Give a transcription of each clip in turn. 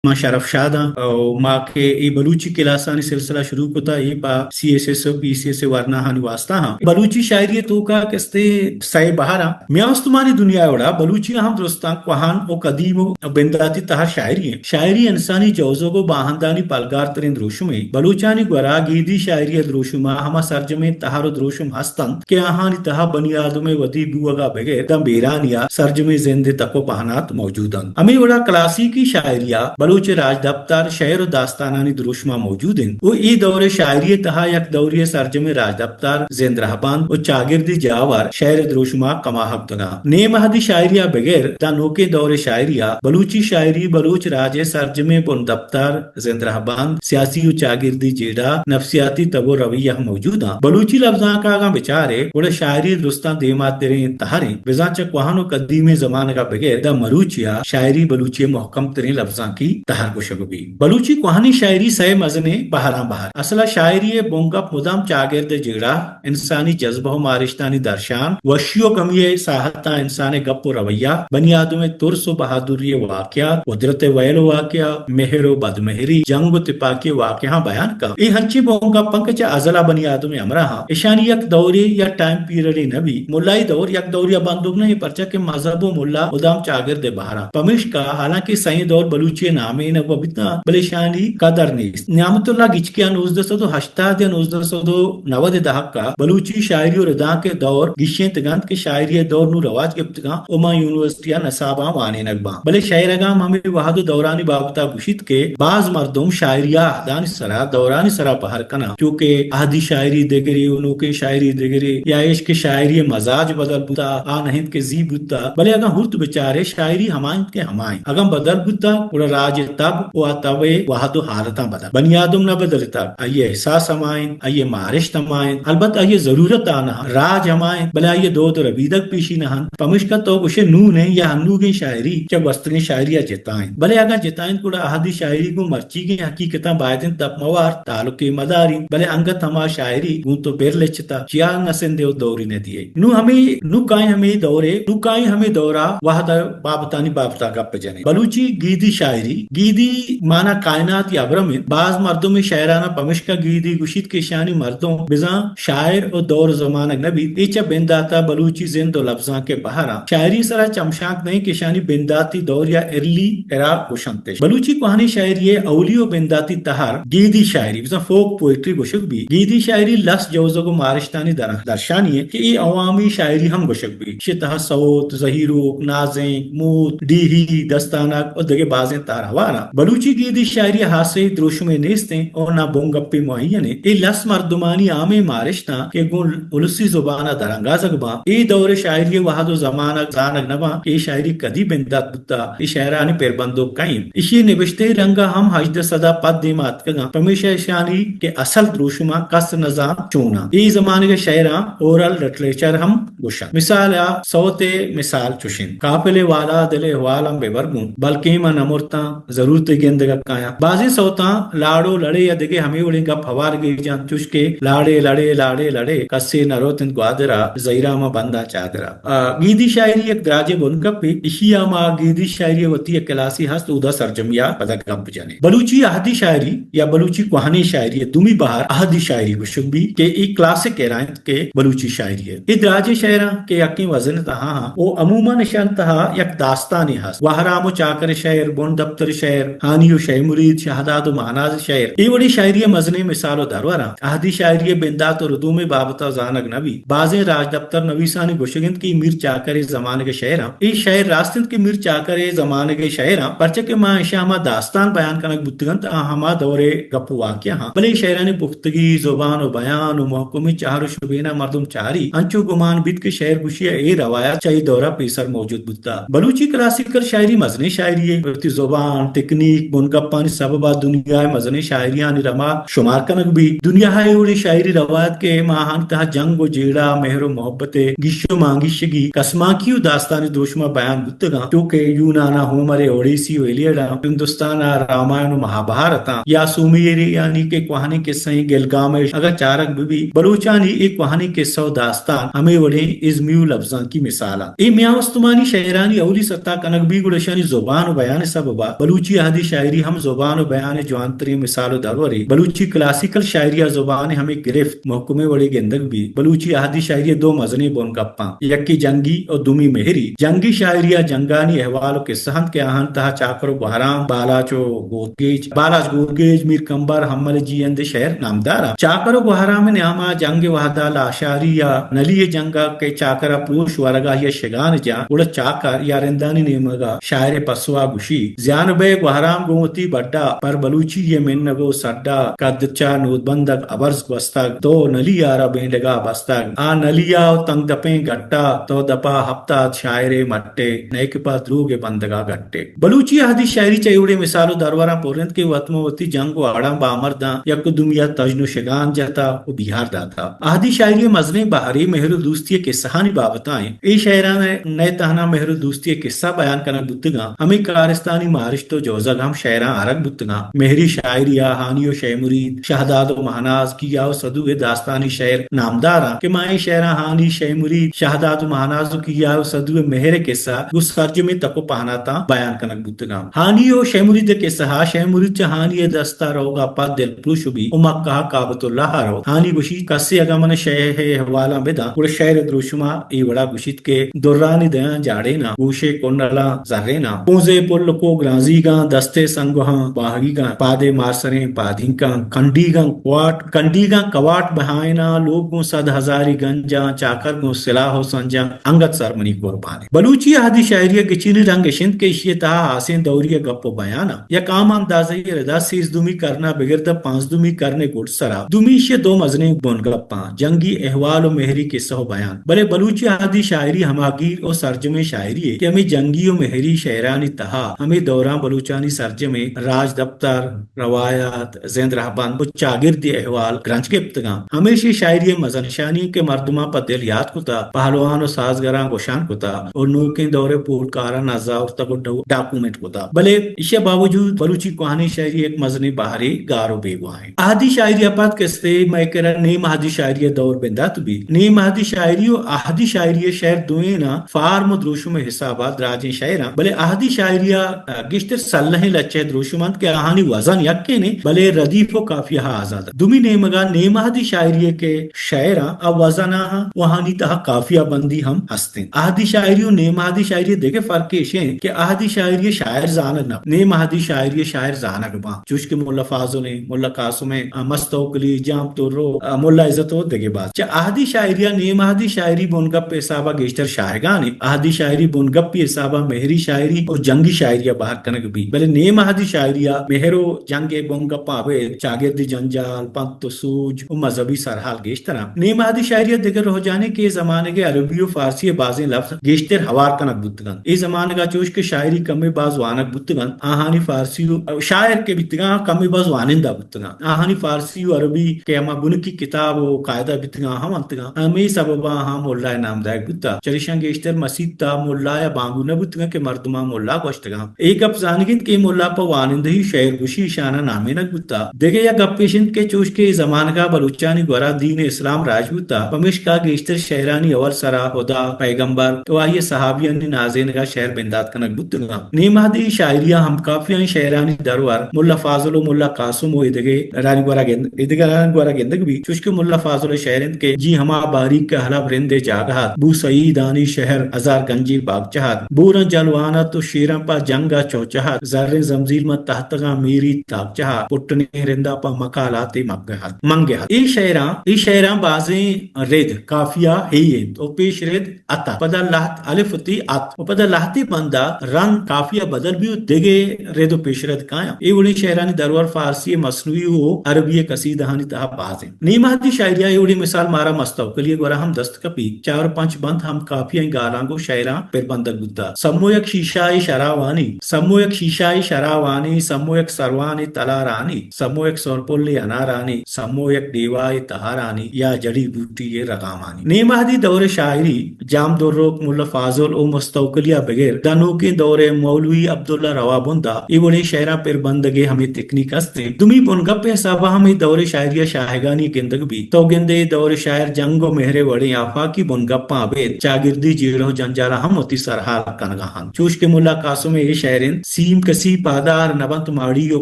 ما شرف شاد آں۔ او ما کہ اے بلوچی کلاسانی سلسلہ شروع کتا، اے پہ سی ایس ایس او پی سی ایس ءِ ورناہانی واسطہ ہاں۔ بلوچی شاعری ءِ توکا کستے سئے بہر آں۔ میان استمانی دنیا ءِ وڑا بلوچی ہم درستاں کوہن و قدیم و بنداتی تہر شاعری انت۔ شاعری انسانی جوزگ و باہندانی پلگار ترین دروشمے۔ بلوچانی گورا گیدی شاعری ءِ دروشما ہما سرجمیں تہر و دروشم ہست انت کہ آہانی تہا بنی آدم ءِ ودی بوگا بگر داں بیرانیا سرجمیں زند ءِ تک و پہنات موجود انت۔ ہمے وڑا کلاسیکی شاعریا بلوچ راجدپتر، شعر و داستانانی دروشما موجود انت و اے دور ءِ شاعری ءِ تہا یک دورے ءِ سرجمیں راجدپتر، زند رہبند و چاگردی جاور شعر ءِ دروشما کماہ بوتگاں۔ نیم اہدی شاعریا بگر داں نوکیں دور ءِ شاعریا بلوچی شاعری بلوچ راج ءِ سرجمیں بندپتر، زند رہبند، سیاسی و چاگردی جیڑہ، نفسیاتی تب و رویہ موجود آں۔ بلوچی لبزانک ءَ اگاں بچارے، گڑا شاعری درستاں دیماتریں تہریں۔ بزاں چہ کوہن و قدیمیں زمانگ ءَ بگر داں مروچی ءَ شاعری بلوچی ءِ مہکم تریں لبزانکی تہر گوشگ بیت۔ بلوچی کوہنیں شاعری سئے مزنیں بہراں بہر۔ اصل ءَ شاعری ءِ بنگپ مدام چاگرد ءِ جیڑہ، انسانی جذبہ و مارشتانی درشان، وشی و گمی ءِ ساہتاں انسان ءِ گپ و رویہ، بنی آدم ءِ ترس و بہادری ءِ واقعہ، قدرت ءِ ویل و واقعہ، مہر و بدمہری، جنگ و تپاکی ءِ واقعہاں بیان کنت۔ اے ہنچیں بنگپ انت کہ چہ ازل ءَ بنی آدم ءِ ہمراہ انت۔ اشانی یک دورے یا ٹائم پیریڈے نہ بیت۔ ملائی دور یک دورے ءَ بندوک نہ انت، پرچا کہ مذہب و ملا مدام چاگرد ءِ بہر انت۔ پمیشکا حالانکہ سئیں دور بلوچی ءِ نامینگ ءَ بیتاں، بلے اشانی قدر نیست۔ نعمت اللہ گچکی ءَ نوزدہ سد و ہشتاد یا نوزدہ سد و نود ءِ دہک ءَ بلوچی شاعری و ردانک ءِ دور گیشینتگ انت کہ شاعری ءِ دور نوں رواج گپتگ انت و ماں یونیورسٹی ءَ نصاباں وانینگ باں۔ بلے شئیرگ ءَ ہم ہمے وہد و دورانی بابت ءَ گوشیت کہ باز مردم شاعری ءِ اہدانی سرا، دورانی سرا بہر کناں، چو کہ اہدی شاعری دگرے و نوکیں شاعری دگرے، یا ایش کہ شاعری ءِ مزاج بدل بوتا، آ نہ انت کہ زی بوتا۔ بلے اگاں ہورت بچارے، شاعری ہما انت کہ ہما انت۔ اگاں بدل بوتا، گڑا راج ءِ تب و آ تب ءِ وہد و حالتاں بدل۔ بنی آدم نہ بدلتگ، آئی ءِ احساس ہما انت، آئی ءِ مارشت ہما انت، البت آئی ءِ ضرورت آ نہ انت۔ راج ہما انت، بلے آئی ءِ دود و ربیدگ پیشی نہ انت۔ پمیشکا تو گوشے نون ءِ یا ہنوگیں شاعری چہ گوستگیں شاعری ءَ جتا انت۔ بلے اگاں جتا انت، گڑا اہدی شاعری گوں مرچیگیں حقیقتاں باید انت دپ مہ وارت، تعلقے مہ دارینت، بلے انگت ہما شاعری گوں تو پر لچتا، چیا نہ سندے و دوری نہ دیئے۔ نوں ہمے، نوں کائیں ہمے دورے، نوں کائیں ہمے دورا وہد ءِ بابتانی بابتا گپ جنیں۔ بلوچی گیدی شاعری، گیدی مانا کائنات یا ابرم انت۔ باز مردم اے شاعراناں پمشکا گیدی گوشیت کہ اشانی مردم بزاں شاعر و دور زمانگ نہ بیت۔ اے چہ بنداتا بلوچی زند و لبزانک ءِ بہر انت۔ شاعری سرا چمشانک نہ انت کہ اشانی بنداتی دور یا ارلی ایرا گوشنت۔ بلوچی کوہنیں شاعری ءِ اولی و بنداتی تہر گیدی شاعری، بزاں فوک پوئٹری گوشگ بیت۔ گیدی شاعری لس جوزگ و مارشتانی در-، درشانی انت کہ اے عوامی شاعری ہم گوشگ بیت۔ ایشی تہا سوت، زہیروک، نازینک، موت، ڈیہی، دستانک و دگہ بازیں تہر ہوار انت۔ بلوچی گیدی شاعری ءِ ہاسے دروشمے نیست انت و نہ بنگپے معین انت۔ اے لس مردمانی عامیں مارشت انت کہ گوں السی زبان ءَ درانگازگ باں۔ اے دور ءِ شاعری ءِ وہد و زمانگ زانگ نہ باں کہ اے شاعری کدی بندات بوتا، اے شاعرانی پربندوک کئے انت۔ ایشی ءِ نبشتہ ءِ رنگ ءَ ہم ہژدہ سد ءَ پد دیم ءَ اتکگ انت، پمیشا ایشانی کہ اصل دروشماں کس نہ زانت چون انت۔ اے زمانگ ءِ شاعراں اورل لٹریچر ہم گوشنت۔ مثال ءَ سوت ءِ مثال چوش انت: قافلے والا دل ءِ احوال ہم ببر گوں، بلکیں من نہ مرتاں، ضرورتے گندگ ءَ کایاں۔ بازیں سوتاں لاڑو لڑے یا دگہ ہمے وڑیں گپ ہوار گیجاں، چوش کہ لاڑے لڑے لاڑے لڑے، کسے نہ روت انت گوادر ءَ، زہیراں ماں بنداں چادر ءَ۔ آ، گیدی شاعری یک دراجیں بنگپے، ایشی ءَ ما گیدی شاعری ءِ وتی یک کلاسے ہست، اودا سرجمی ءَ پدا گپ جنیں۔ بلوچی اہدی شاعری یا بلوچی کوہنیں شاعری ءِ دومی بہر اہدی شاعری گوشگ بیت کہ اے کلاسک ایرا انت کہ بلوچی شاعری ءِ۔ اے دراجیں شعراں کہ یکیں وزن ءِ تہا آں و عموماً اشانی تہا یک داستانے ہست۔ وہرام و چاکر شعر، بن دپتر شعر، ہانی و شے مرید، شہداد و مہناز شعر، اے وڑیں شاعری ءِ مزنیں مثال و درور انت۔ اہدی شاعری ءِ بندات و ردوم ءِ بابت ءَ زانگ نہ بیت۔ بازیں راجدپتر نویسانی گوشگ انت کہ اے میر چاکر ءِ زمانگ ءِ شعر انت۔ اے شعر راست انت کہ میر چاکر ءِ زمانگ ءِ شعر انت، پرچا کہ ماں اشاں ہما داستان بیان کنگ بوتگ انت، آ ہما دور ءِ گپ و واقعہ انت۔ بلے اے شعرانی پختگی، زبان و بیان و محکمیں چہر و شبین ءَ مردم چاری، انچو گمان بیت کہ شعر گوشی ءِ اے روایت چہ اے دور ءَ پیسر موجود بوتگ۔ بلوچی کلاسیکل شاعری مزنیں شاعری یے، وتی زبان، تکنیک، بنگپانی سبب ءَ دنیا ءِ مزنیں شاعریانی رم ءَ شمار کنگ بیت۔ دنیا ءَ اے وڑیں شاعری روایت کہ ماں آہانی تہا جنگ و جیڑہ، مہر و محبت ءِ گیش و مانگیشگی، کسمانکی و داستانی دروشم ءَ بیان بوتگ انت، چو کہ یونان ءَ ہومر ءِ اوڈیسی و ایلیڈ انت، ہندوستان ءَ رامائن و مہابھارت انت، یا سومیریانی کہ کوہنیں کسہ ایں گلگامش اگاں چارگ بہ بیت، بلوچانی اے کوہنیں کسہ و داستان ہمے وڑیں ازمی و لبزانکی مثال انت۔ اے میان استمانی شعرانی اولی ستا کنگ بیت، گڑا اشانی زبان و بیان ءِ سبب ءَ بلوچ بلوچی اہدی شاعری ہم زبان و بیان ء جوانتریں مثال و درورے۔ بلوچی کلاسیکل شاعری ء زبان ء ہمے گرفت مہکمیں وڑے گندگ بیت۔ بلوچی اہدی شاعری ء دو مزنیں بنگپاں، یکے جنگی و دومی مہری۔ جنگی شاعری ء جنگانی احوال و قصہ انت کہ آہان تہا چاکر و گوہرام، بالاچ و گورگیج، بالاچ گورگیج، میر کمبر، حمل جیئند ء شعر نامدار انت۔ چاکر و گوہرام ء نیاما جنگ ء وہدا لاشاری یا نلی ء جنگ ء کہ چاکر ء پروش ورگ ء یا شگان جاں، گڑا چاکر یا رندانی نیمگ ء شاعر ء پسو ء گوشی، زیان بئے گوہرام گوں وتی بڈا پر بلوچی ء منگ و سڈا کد چا نودبندگ ابرز گوستگ، تو نلی ء را بینڈگا بستگ، آ نلی ء و تنگ دپیں گٹا تو دپا ہپتاد شاعر ء مٹ ء نئے کہ پہ دروگ ء بندگا گٹ ء۔ بلوچی اہدی شاعری چہ اے وڑیں مثال و دروراں پر انت کہ وت ماں وتی جنگ و اڑاں بامرداں یک و دومی ء تژن و شگان جتا و بیہار داتا۔ اہدی شاعری ء مزنیں بہرے مہر و دوستی ء قصہانی بابتا انت۔ اے شاعراں ء نئے تہنا مہر و دوستی ء قصہ بیان کنگ بوتگاں، ہمے کارستانی مارشت و جوزگ ہم شاعراں آرگ بوتگاں۔ مہری شاعری ء ہانی و شے مرید، شہداد و مہناز، کیا و سدو ء داستانی شعر نامداراں کہ ما اے شعراں ہانی، شے مرید، شہداد و مہناز و کیا و سدو ء مہر ء قصہ گوں سرجمیں تک و پہناتاں بیان کنگ بوتگاں۔ ہانی و شے مرید ء قصہ ء شے مرید چہ ہانی ء دستا روگا پد دلپروش بی و مکہ ء کعبۃ اللہ ء رو۔ ہانی گوشیت، کسے اگاں من شے ء احوالاں بداں، گڑا شعر ء دروشما اے وڑا گوشیت کہ درانی دیاں جاڑیناں، گوشے کنلاں زریناں، پونزے پل کو گرانزیگاں، دستے سنگہاں باہگیگاں، پادے مارسریں پادینکاں، کنڈیگاں کواٹ، کنڈیگاں کواٹ بہائیناں، لوگ گوں صد ہزاری گنجاں، چاکر گوں سلاہ و سنجاں، انگت سر منی قربان۔ بلوچی اہدی شاعری ء گچینی رنگ اش انت کہ ایشی ء تہا ہاسیں دوری ء گپ و بیان ء یک عام اندازہ ء ردا سیزدہمی کرن ء بگر داں پانزدہمی کرن ء گڈ سرا دومی ایشی ء دو مزنیں بنگپاں، جنگی احوال و مہری قصہ و بیان۔ بلے بلوچی اہدی شاعری ہماگیر و سرجمیں شاعری یے کہ ہمے جنگی و مہری شعرانی تہا ہمے دوراں بلوچانی سرجمیں راجدپتر، روایت، زند رہبند و چاگردی احوال گرنچ گپتگاں۔ ہمیشی شاعری ء مزن نشانی کہ مردماں پہ دل یات کتا، پہلوان و سازگراں گوشان کتا و نوکیں دور ء پولکاراں نزا آورتگ و ڈو-، ڈاکومنٹ کتا۔ بلے ایشی ء باوجود بلوچی کوہنیں شاعری یک مزنیں بہرے گار و بیگواہ انت۔ اہدی شاعری ء پد کستے مئے کرا نیم اہدی شاعری ء دور بندات بیت۔ نیم اہدی شاعری و اہدی شاعری ء شعر دوئیناں فارم و دروشم ء حساب ء دراجیں شعراں، بلے اہدی شاعری ء گیشتر سلہیں لچہ ء دروشم انت کہ آہانی وزن یکینے، بلے ردیف و قافیہ ء آزاد انت۔ دومی نیمگ ء نیم اہدی شاعری ء کہ شعراں ء وزن ء و آہانی تہا قافیہ بندی ہم ہست انت۔ اہدی شاعری و نیم اہدی شاعری ء دگہ فرق ایش انت کہ اہدی شاعری ء شاعر زانگ نہ، نیم اہدی شاعری ء شاعر زانگ باں، چوش کہ ملا فاضل انت، ملا قاسم انت، مست توکلی، جام ترو، ملا عزت و دگہ باز۔ چہ اہدی شاعری ء نیم اہدی شاعری بنگپ ء حساب ء گیشتر شاہگان انت۔ اہدی شاعری بنگپی حساب ء مہری شاعری و جنگی شاعری ء بہر کنگ بیت، بلے نیم اہدی شاعری ء مہر و جنگ ء بنگپاں ابید چاگردی جنجال، پنت و سوج و مذہبی سرحال گیشتر انت۔ نیم اہدی شاعری ء دگہ رجحانے کہ اے زمانگ ء عربی و فارسی ء بازیں لفظ گیشتر ہوار کنگ بوتگ انت۔ اے زمانگ ء چوش کہ شاعری کمے باز وانگ بوتگ انت، آہانی فارسی و شاعر کہ بیتگاں کمے باز وانندہ بوتگ انت۔ آہانی فارسی و عربی کہ ہما بنکی کتاب و قاعدہ بیتگاں ہم انتگاں، ہمے سبب ء آہاں ملا ء نام دائگ بوتگ۔ چریشاں گیشتر مسیت ء ملا ء بانگو نہ بوتگاں کہ مردماں ملا گوشتگاں۔ اے گپ زانگ انت کہ اے ملا پہ وانندہی شعر گوشی ایشاناں نامینگ بوتگ۔ دگہ یک گپ ایش انت کہ چوش کہ اے زمانگ ء بلوچانی گورا دین اسلام راج بوتگ، پمیشکا گیشتر شعرانی اول سرا ہدا، پیغمبر و آئی ء صحابیانی نازینگ ء شعر بندات کنگ بوتگاں۔ نیم اہدی شاعری ء ہم کافیاں شعرانی درور ملا فاضل و ملا قاسم و ایدگہ رانی گورا گند-، ایدگہ رانی گورا گندگ بیت۔ چوشکہ ملا فاضل ء شعر انت کہ جی ہما باریک کہ حلب رند ء جاگہ ات، بو سعیدانی شہر ہزار گنجی باغچہ ات، بوراں جلوان ات و شیراں پہ جنگ ء چوچہ ات، زریں زمزیل من تہتگاں میری تاکچہ ات، پٹنیں رندا پہ مکالاتے مگہ ات، منگہ ات۔ اے شعراں، اے شعراں بازیں رد، قافیہ ہی انت و پیش رد ات ات۔ پدا لہت الف وتی ات و پدا لہتے بندا رند قافیہ بدل بی و دگہ رد و پیشرد کایاں۔ اے وڑیں شعرانی درور فارسی ء مثنوی و عربی ء قصیدہانی تہا باز انت۔ نیم اہدی شاعری ء اے وڑیں مثال مارا مست توکلی ء گورا ہم دست کپیت۔ چار و پنچ بند ہم قافیہ ء گالاں گوں شعراں پر بندگ بوتگ۔ سمو یک شیشہ ء شراوانی، سمو یک شیشہ ء شراوانی، سمو یک سروان ء تلارانی، سمو یک سورپل ء انارانی، سمو یک ڈیوا ء تہارانی یا جڑی بوٹی ء رگامانی۔ نیم اہدی دور ء شاعری جام دروک، ملا فاضل و مستوکلی ء بگر داں نوکیں دور ء مولوی عبداللہ روابند ء اے وڑیں شعراں پر بندگ ء ہمے تکنیک است انت۔ دومی بنگپ ء حساب ء ہم اے دور ء شاعری ء شاہگانی گندگ بیت۔ تو گندے اے دور ء شاعر جنگ و مہر ء وڑیں آفاقی بنگپاں ابید چاگردی جیڑہ و جنجالاں ہم وتی سرحال کنگ ء انت۔ چوش کہ ملا قاسم ء اے شعر انت، سی نیم کسی پادار نہ بنت ماڑی و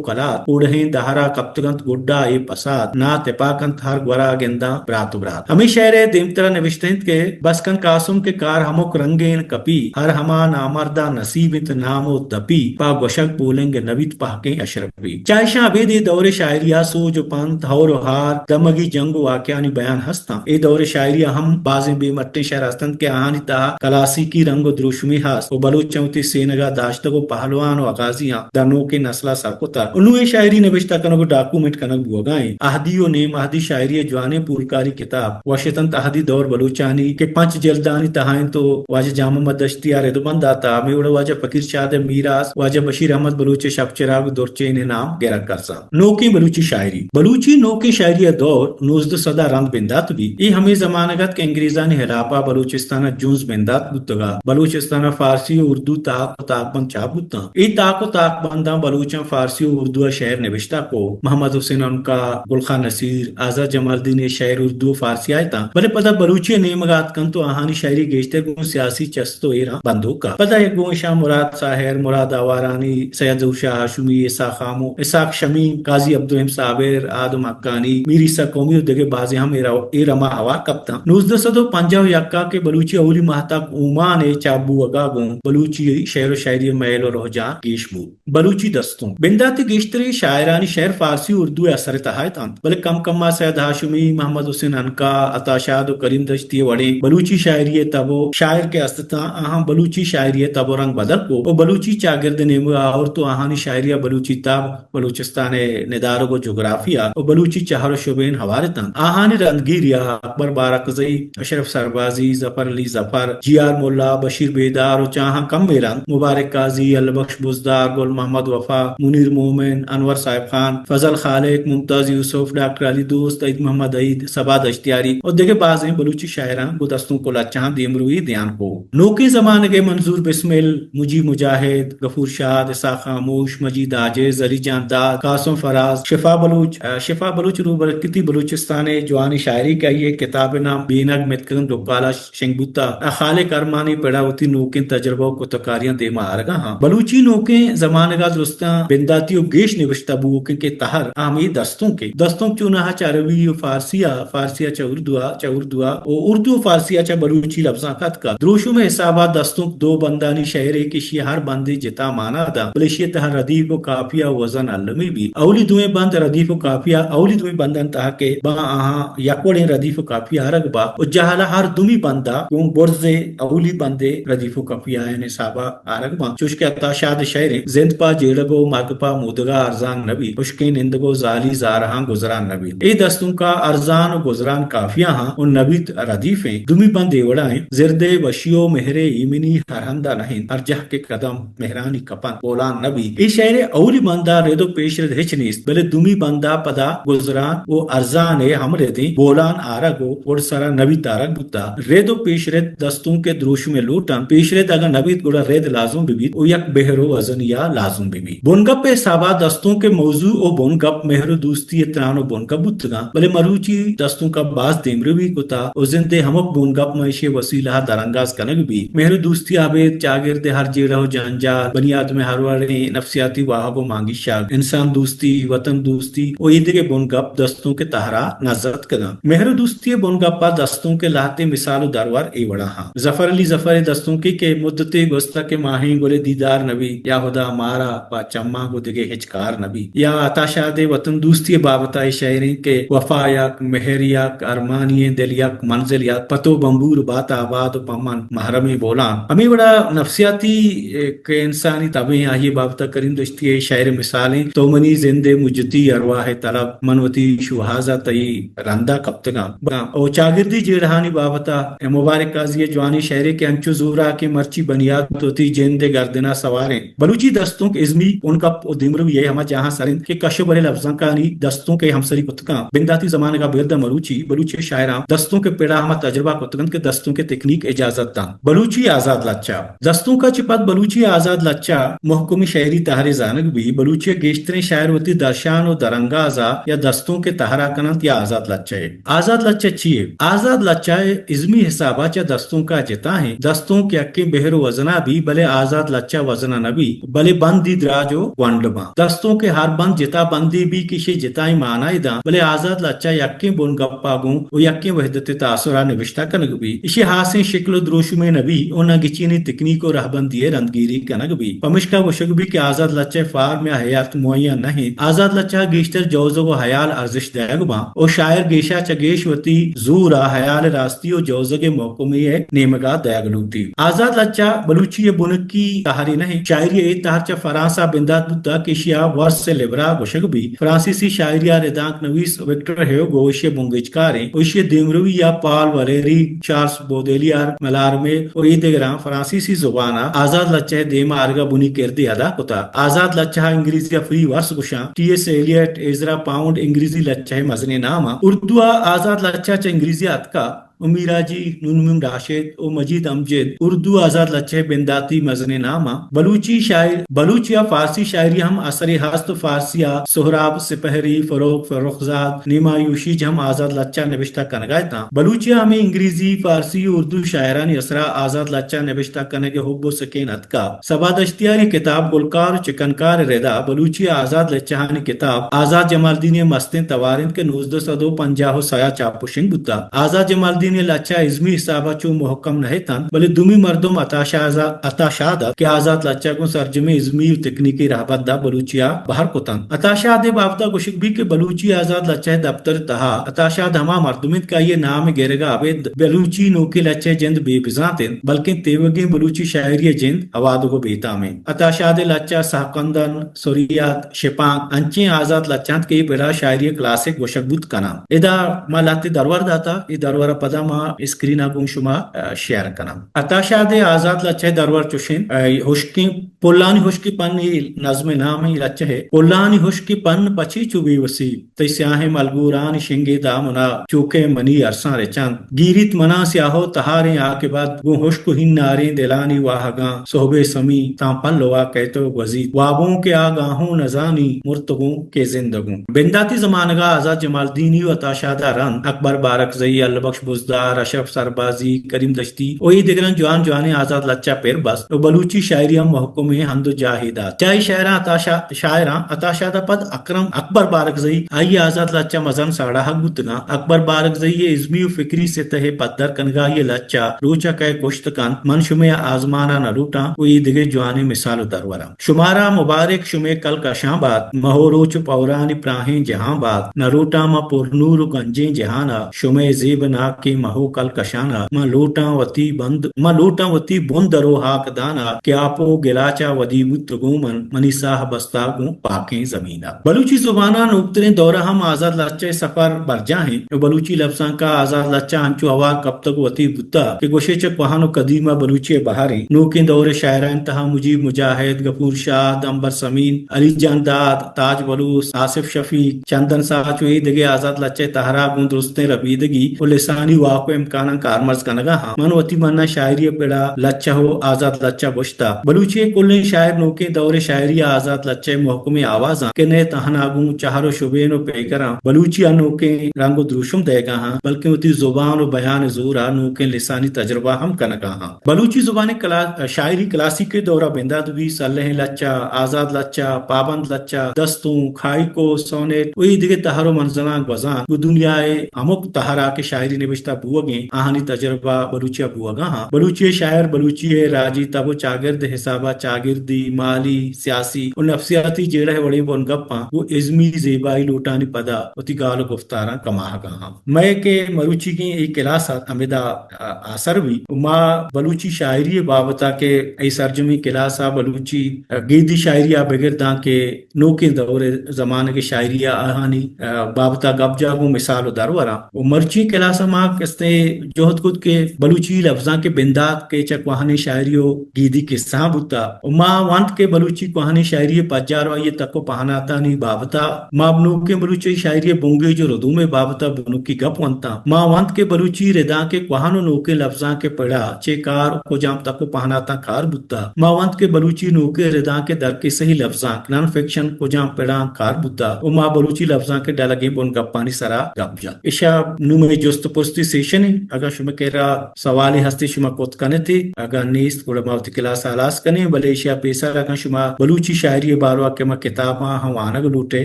کلات، کوڑہیں دہرا کپتگ انت گڈا اے پسات، ناں تپاک انت ہر گورا گنداں برات و برات۔ ہمے شعر ء دیمترا نبشتہ انت کہ بس کن قاسم کہ کار ہمک رنگیں کپی، ہر ہما نامردا نصیب انت نام و دپی، پا گوشگ پولنگ نبیت پہکیں اشرپی۔ چا اشاں ابید اے دور شاعری ء سوج و پنت، ہور و ہار، دمگی جنگ و واقعانی بیان ہست انت۔ اے دور شاعری ء ہم بازیں بے مٹیں شعر ہست انت کہ آہانی تہا کلاسیکی رنگ و دروشمی ہست و بلوچاں وتی سینگا داشتگ و پہلوان و اغازیاں در نوکیں نسل ء سر کتگ و نوں اے شاعری نبشتہ کنگ و ڈاکومنٹ کنگ بوگا انت۔ اہدی و نیم اہدی شاعری ء جوانیں پورکاری کتاب وش اتنت۔ اہدی دور بلوچانی کہ پنچ جلدانی تہا انت و واجہ جان محمد دشتی ء رد و بند داتا، ہمے وڑا واجہ فقیر شاد ء میراث، واجہ بشیر احمد بلوچ ء شپ چراگ و درچین ء نام گرگ کرساں۔ نوکیں بلوچی شاعری۔ بلوچی نوکیں شاعری ء دور نوزدہ سد ء رند بندات بیت۔ اے ہمے زمانگ ات کہ انگریزانی ہلاپ ء بلوچستان ء جنز بندات بوتگ ء بلوچستان ء فارسی و اردو تاک و تاکبند چاپ بوتاں۔ اے تاک و تاکبنداں بلوچاں فارسی و اردو ء شعر نبشتہ کو۔ محمد حسین عنقا، گل خان نصیر، آزاد جمالدین ء شعر اردو و فارسی ء اتاں، بلے پدا بلوچی ء نیمگ ء اتکنت و آہانی شاعری گیشتر گوں سیاسی چست و ایراں بندوک ات۔ پدا یک گوں اشاں مراد ساحر، مراد آوارانی، سید ظہور شاہ ہاشمی، اسحاق خامو-، اسحاق شمیم، قاضی عبدالرحیم صابر، آدم حقانی، میر عیسی قومی و دگہ بازیں ہم اے رو-، اے رما ہوار کپتاں۔ نوزدہ سد و پنجاہ و یک ء کہ بلوچی اولی ماہتاک اومان ء چاپ بوگ ء گوں بلوچی شعر و شاعری ء میل و رحجان گیش بوت۔ بلوچی دستونک۔ بنداتی گیشتریں شاعرانی شعر فارسی و اردو ء اثر ء تہا اتنت، بلے کم کم ء سید ہاشمی، محمد حسین عنقا، عطا شاد و کریم دشتی ء وڑیں بلوچی شاعری ء تب و شاعر کہ است اتاں، آہاں بلوچی شاعری ء تب و رنگ بدل کو و بلوچی چاگرد ء نیمگ ء آورت و آہانی شاعری ء بلوچی تب، بلوچستان ء ندارگ و جغرافیہ و بلوچی چہر و شبین ہوار اتنت۔ آہانی رندگیری ء اکبر بارکزئی، اشرف سربازی، ظفر علی ظفر، جی آر ملا، بشیر بیدار و چاہاں کم ایر انت، مبارک قاضی، اللہ بخش بزدار، گل محمد وفا، منیر مومن، انور صاحب خان، فضل خالق، ممتاز یوسف، ڈاکٹر علی دوست، عید محمد عید، صبا دشتیاری و دگہ بازیں بلوچی شاعراں گوں دستونک و لچہاں دیمروی دیان کو۔ نوکیں زمانگ ء منظور بسمل، مجیب مجاہد، غفور شاد، اسحاق خاموش، مجید عاجز، علی جان داد، قاسم فراز، شفا بلوچ، ء، شفا بلوچ روبرکتی بلوچستان ء جوانیں شاعری کہ آئی ء کتاب ء نام بینگ متکگن ڈکالا شنگ بوتا، ء خالق ارمانی پڑا وتی نوکیں تجربہ و کتکاریاں دیما آرگا ہاں۔ بلوچی نوکیں زمانگا درستاں بنداتی و گیش نبشتہ بووکیں کہ تہر آ ہمے دستونک ء۔ دستونک چوناہا چہ عربی و فارسی ء، فارسی ء چہ اردو ء، چہ اردو ء و اردو و فارسی ء چہ بلوچی لبزانک اتکگ۔ دروشم ء حسابا دستونک دو بندانی شعرے کہ ایشی ء ہر بندے جتا مانا داں، بلے ایشی ء تہا ردیف و قافیہ و وزن المی بیت۔ اولی دوئیں بند ردیف و قافیہ، اولی دوئیں بندانی تہا کہ باں آہاں یک وڑیں ردیف و قافیہ آرگ با و جہلا ہر دومی بندا گوں برز ء اولی بندے ردیف و قافیہ آیانی حسابا آرگ باں، چوش کہ عطا شاد ء شعریں، زند پہ جیڑگ و مرگ پہ مودگا ارزان نہ بیت، ہشکیں نندگ و زالی زارہاں گزران نہ بیت۔ اے دستونکا ارزان و گزران قافیہ ہاں و نہ بیت ردیفیں۔ دومی بند اے وڑا انت، زردے وشی و مہرے ایمنی ہر ہندا نہ انت، ہر جاہ کہ قدم مہرانی کپنت، بولان نہ بیت۔ اے شعرے اولی بندا رد و پیش رد ہچ نیست، بلے دومی بندا پدا گزران و ارزان ء ہم ردیں، بولان آرگ و گڈسرا نہ بیت آرگ بوتا۔ رد و پیش رد دستونک ء دروشم ء لوٹ انت۔ پیش رد اگاں نہ بیت گڑا رد لازم بہ بیت و یک بہر و وزنی ء لازم بہ بیت۔ بنگپ ء حسابا دستونک ء موضوع و بنگپ مہر و دوستی ء تران و بنگپ بوتگاں، بلے مروچی دستونک ء باز دیمروی کتا و زند ء ہمک بنگپ ماں ایشی ء وسیلہ ء درانگاز کنگ بیت۔ مہر و دوستی ء ابید چاگرد ء ہر جیڑہ و جنجال، بنی آدم ء ہر وڑیں نفسیاتی واہگ و مانگیشگ، انسان دوستی، وطن دوستی و ایدگہ بنگپ دستونک ء تہرا نز اتکگاں۔ مہر و دوستی ء بنگپ ء دستونک ء لہتیں مثال و درور اے وڑا ہاں۔ ظفر علی ظفر ء دستونکے کہ مدتے گوستہ کہ ماہیں گل ء دیدار نہ بیت، یا ہدا مارا پہ چماں گوں دگہ ہچ کار نہ بیت۔ یا عطا شاد ء وطن دوستی ء بابت ء شعریں کہ وفا یک، مہر یک، ارمانی دل یک، منزل یک، پہ تو بمبور بات آباد و پہ من محرمیں بولان۔ ہمے وڑا نفسیاتی، اے، کہ انسانی تبیں آئی ء بابت ء کریم دشتی ء شعر مثالیں، تو منی زند ء مجتی ارواہ ء طلب، من وتی شوہاز ء تئی رندا کپتگاں۔ او چاگردی جیڑہانی بابت ء مبارک قاضی ء جوانیں شعرے کہ انچو زوراکیں مرچی بنیاد وتی جند ء گردن ء سواریں۔ بلوچی دستونک ازمی بنگپ و دیمروی ء ہما جاہاں سر انت کہ کش و بر ء لبزانکانی دستونک ء ہمسری کت کن۔ بنداتی زمانگ ء بگر داں مروچی بلوچی شاعراں دستونک ء پڑا ہما تجربہ کتگ انت کہ دستونک ء تکنیک اجازت دنت۔ بلوچی آزاد لچہ۔ دستونک ء چہ پد بلوچی آزاد لچہ مہکمی شعری تہرے زانگ بی۔ بلوچی ء گیشتریں شاعر وتی درشان و درانگاز ء یا دستونک ء تہرا کن انت یا آزاد لچہ ء۔ آزاد لچہ چی یے؟ آزاد لچہ ء ازمی حساب ء چہ دستونک ء جتا انت۔ دستونک یکیں بہر و وزنا بی، بلے آزاد لچہ وزنا نہ بی۔ بلے بندی دراج و گونڈ باں۔ دستوں کہ ہر بند جتا بندی بی کہ شے جتائیں معنی داں، بلے آزاد لچہ یکیں بن گپا گوں و یکیں وحدت تاثرا نوشتہ کنگ بی۔ اشی ہاسیں شکل و دروشمے نبی و نہ گچینی تکنیک و رہبندی رندگیری کنگ بی۔ پمشکا گوشگ بی کہ آزاد لچہ فارم یا ہیئت معین نہ انت۔ آزاد لچہ گیشتر جوزگ و ہیال ارزش دئیگ باں و شاعر گیشا چہ گیش وتی زورا ہیال راستی و جوزگ محکمی نیمگا دئیگ لوٹی۔ آزاد لچہ بلوچی ء بنکی تہرے نہ انت۔ شاعری ء اے تہر چہ فرانس ء بندات بوتگ کہ ایشی ء ورس لبرا گوشگ بیت۔ فرانسیسی شاعری ء ردانک نویس وکٹر ہیوگو ایشی ء بنگیجکار انت و ایشی ء دیمروی ء پال ولیری، چارلس بودیلیار، ملارمے و اے دگراں فرانسیسی زبان ء آزاد لچہ ء دیم ء آرگ ء بنی کردے ادا کتگ۔ آزاد لچہ ء انگریزی ء فری ورس گوشاں۔ ٹی ایس ایلیٹ، ایزرا پاؤنڈ انگریزی لچہ ء مزنیں نام انت۔ اردو ء آزاد لچہ چہ انگریزی ء اتکگ۔ و میراجی، نون میم راشد و مجید امجد اردو آزاد لچہ ء بنداتی مزنیں نام آں۔ بلوچی شاعر، بلوچی ء فارسی شاعری ہم اثرے ہست و فارسی ء سہراب سپہری، فروغ فرخزاد، نیما یوشیج ہم آزاد لچہ نبشتہ کنگا اتاں۔ بلوچی ء ہمے انگریزی، فارسی و اردو شاعرانی اثرا آزاد لچہ نبشتہ کنگ ء حب و سکین اتکا۔ صبا دشتیاری کتاب گلکار و چکنکار ء ردا بلوچی ء آزاد لچہانی کتاب آزاد جمالدینی ء مستیں توار انت کہ نوزدہ سد و پنجاہ و سئے ء چاپ و شنگ بوتگ۔ آزاد جمالدینی ء لچہ ازمی حساب ء چو محکم نہ اتنت، بلے دومی مردم عطا شاد، عطا شاد ات کہ آزاد لچہ گوں سرجمیں ازمی و تکنیکی رہبند ء بلوچی ء بہر کتنت۔ عطا شاد ء بابت ء گوشگ بیت کہ بلوچی آزاد لچہ ء دپتر ء تہا عطا شاد ہما مردم انت کہ آئی ء نام ء گرگ ء ابید بلوچی نوکیں لچہ ء جند بے بزانت انت، بلکیں تیوگیں بلوچی شاعری ء جند ہوادگ و بے تام انت۔ عطا شاد ء لچہ سہکندن، سریات، شپانک انچیں آزات لچہ انت کہ اے پڑ ء شاعری ء کلاسک گوشگ بوت کناں۔ ادا ما لہتے درور داتا، اے درور ء پدا ما اسکرین ء گوں شما، ء، شیئر کناں۔ عطا شاد ء آزات لچہ ء درور چوش انت، ء، ہشکیں، پلانی ہشکی پن اے نظم ء نام ء لچہ ء۔ پلانی ہشکی پن پچے چو بے وسی، تئی سیاہیں ملگورانی شنگیں دامن ء چوکہ منی ارساں رچنت۔ گیریت منا سیاہ و تہاریں آکبت، گوں ہشک و ہناریں دلانی واہگاں سہبے سمی تاں پلوا کئیت و گوزیت۔ وابوں کہ آ گاہوں نزانی مرتگوں کہ زندگوں۔ بنداتی زمانگا آزات جمالدینی و عطا شاد ء رند اکبر بارکزئی، اللہ بخش بزدار، اشرف سربازی، کریم دشتی و اے دگراں جوان جوانیں آزات لچہ پر بست و بلوچی شاعری ہم محکمیں ہند و جاہے دات۔ چہ اے شاعراں عطا شا-، شاعراں عطا شاد ء پد اکرم اکبر بارکزئی، آئی ء آزات لچہ مزن ساڑاہگ بوتگاں۔ اکبر بارکزئی ء ازمی و فکری سطح ء پدر کنگا آئی ء لچہ روچ ء کئے کشت کنت، من شمئے آزمان ء نہ لوٹاں و اے دگہ جوانیں مثال و درور انت۔ شمارا مبارک شمئے کل کشاں بات، مہ و روچ و پورانی پراہیں جہاں بات، نہ لوٹاں من پرنور و گنجیں جہان ء، شمئے زیب ناکیں مہ و کل کشان ء، من لوٹاں وتی بند، من لوٹاں وتی بن در و ہاک دان ء، کہ آپ و گلاچ ء ودی بوت گوں من، منی ساہ بستا گوں پاکیں زمین ء۔ بلوچی زبان ء نوکتریں دور ء ہم آزات لچہ ء سفر برجاہ انت و بلوچی لبزانک ء آزات لچہ انچو ہوار کپتگ و وتی بوتگ کہ گوشے چہ کوہن و قدیم ء بلوچی ء بہر انت۔ نوکیں دور ء شاعرانی تہا مجیب مجاہد، غفور شاد، عنبر ثمین، علی جان داد، تاج بلوچ، آصف شفیق، چندن ساچ و اے دگہ آزات لچہ ء تہرا گوں درستیں ربیدگی و لسانی واک و امکاناں کارمرز کنگا ہاں۔ من وتی منا شاعری ء پڑا لچہ و آزات لچہ گوشتا۔ بلوچی ء کلیں شاعر نوکیں دور ء شاعری ء آزات لچہ ء محکمیں آوازاں کہ نئے تہنا گوں چہر و شبین و پیگراں بلوچی ء نوکیں رنگ و دروشم دئیگا ہاں، بلکیں وتی زبان و بیان ء زورا نوکیں لسانی تجربہ ہم کنگا ہاں۔ بلوچی زبان ء کلا-، شاعری کلاسیکی دور ء بندات بی، سلہیں لچہ، آزات لچہ، پابند لچہ، دستونک، ہائیکو، سونیٹ و اے دگہ تہر و منزلاں گوزان گوں دنیا ء ہمک تہرا کہ شاعری نبشتہ بوگیں، آہانی تجربہ بلوچی ء بوگا ہاں۔ بلوچی ء شاعر بلوچی ء راجی تب و چاگرد ء حسابا چاگردی، مالی، سیاسی و نفسیاتی جیڑہ ء وڑیں بنگپاں گوں ازمی زیبائی لوٹانی پدا وتی گال و گفتاراں کماہگا ہاں۔ مئے کہ مروچیگیں اے کلاس ات ہمدا، آ، آسر بی و ما بلوچی شاعری ء بابت ء کہ اے سرجمیں کلاس ء بلوچی، آ، گیدی شاعری ء بگر داں کہ نوکیں دور ء زمانگ ء شاعری ء آہانی، آ، بابت ء گپ جاگ و مثال و درور آں۔ و مرچی کلاس ء ما کستے جہد کت کہ بلوچی لبزانک ء بندات کہ چہ کوہنیں شاعری و گیدی کسہاں بوتا و ما ونت کہ بلوچی کوہنیں شاعری ء پجار و آئی ء تک و پہناتانی بابت ء ما نوکیں بلوچی شاعری ء بنگیج و ردوم ء بابت ء بنکی گپ ونتاں۔ ما ونت کہ بلوچی ردانک ء کوہن و نوکیں لبزانک ء پڑا چے کار و کجام تک و پہناتاں کار بوتا۔ ما ونت کہ بلوچی نوکیں ردانک ء درکسہی لبزانک، نان فکشن، کجام پڑاں کار بوتا و ما بلوچی لبزانک ء ڈلگیں بنگپانی سرا گپ جت۔ اشا نوں مئے جست پرسی سیشن ایں۔ اگاں شمئے کرا سوالے ہستی، شما کت کنت ئے، اگاں نیست گڑا ما وتی کلاس ہلاس کنیں۔ بلے ایشی ءَ پیسر اگاں شما بلوچی شاعری ءِ باروا کہ ما کتاباں ہم وانگ لوٹ ئے،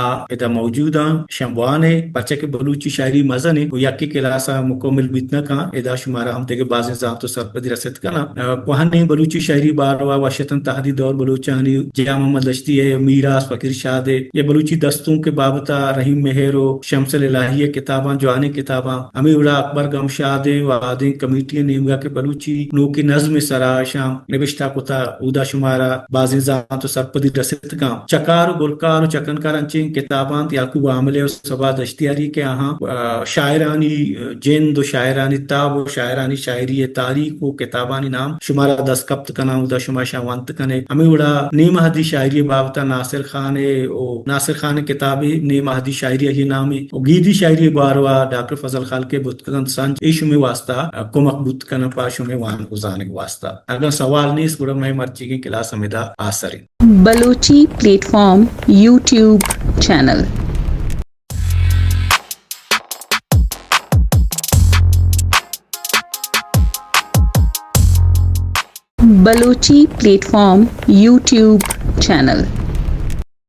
آ ادا موجود آں، شما وان ئے، پرچا کہ بلوچی شاعری مزن ایں و یکے کلاس ءَ مکمل بیت نہ کن، ادا شمارا ہم دگہ بازیں زانت و سرپدی رست کناں۔ ءَ، کوہنیں بلوچی شاعری باروا وشتن تہدی دور بلوچانی، جیان محمد دشتی ءِ میراث، فقیر شاد ءِ، یا بلوچی دستونک ءِ بابت ءَ رحیم مہر و شمس الہی ءِ کتاباں، جوانیں کتاباں، ہمے وڑا اکبر گمشاد ءِ و آدینک کمیٹی ءِ نیمگا کہ بلوچی نوکیں نظم ءِ سرا اشاں نبشتہ کتا، اودا شمارا بازیں زانت و سرپدی رست کن۔ چکار و گلکار و چکنکار انچیں کتاباں، یعقوب عامل ءِ و صبا دشتیاری کہ آہاں، ءَ، شاعرانی جند و شاعرانی تاب و شاعرانی شاعری ءِ تاریخ و کتابانی نام شمارا دست کپت کناں، اودا شما اشاں ونت کن ئے۔ ہمے وڑا نیم اہدی شاعری ءِ بابت ءَ ناصر خان ءِ و ناصر خان ءِ کتابے نیم اہدی شاعری آئی ءِ نام ایں و گیدی شاعری ءِ باروا ڈاکٹر فضل خالق ءِ بوت کننت سنج، اے شمئے واستا کمک بوت کناں پہ شمئے وانگ و زانگ واستا۔ اگاں سوال نیست گڑا مئے مرچیگیں کلاس ہمدا آسر ایں۔ Balochi plate form YouTube channel. Balochi plate form YouTube channel.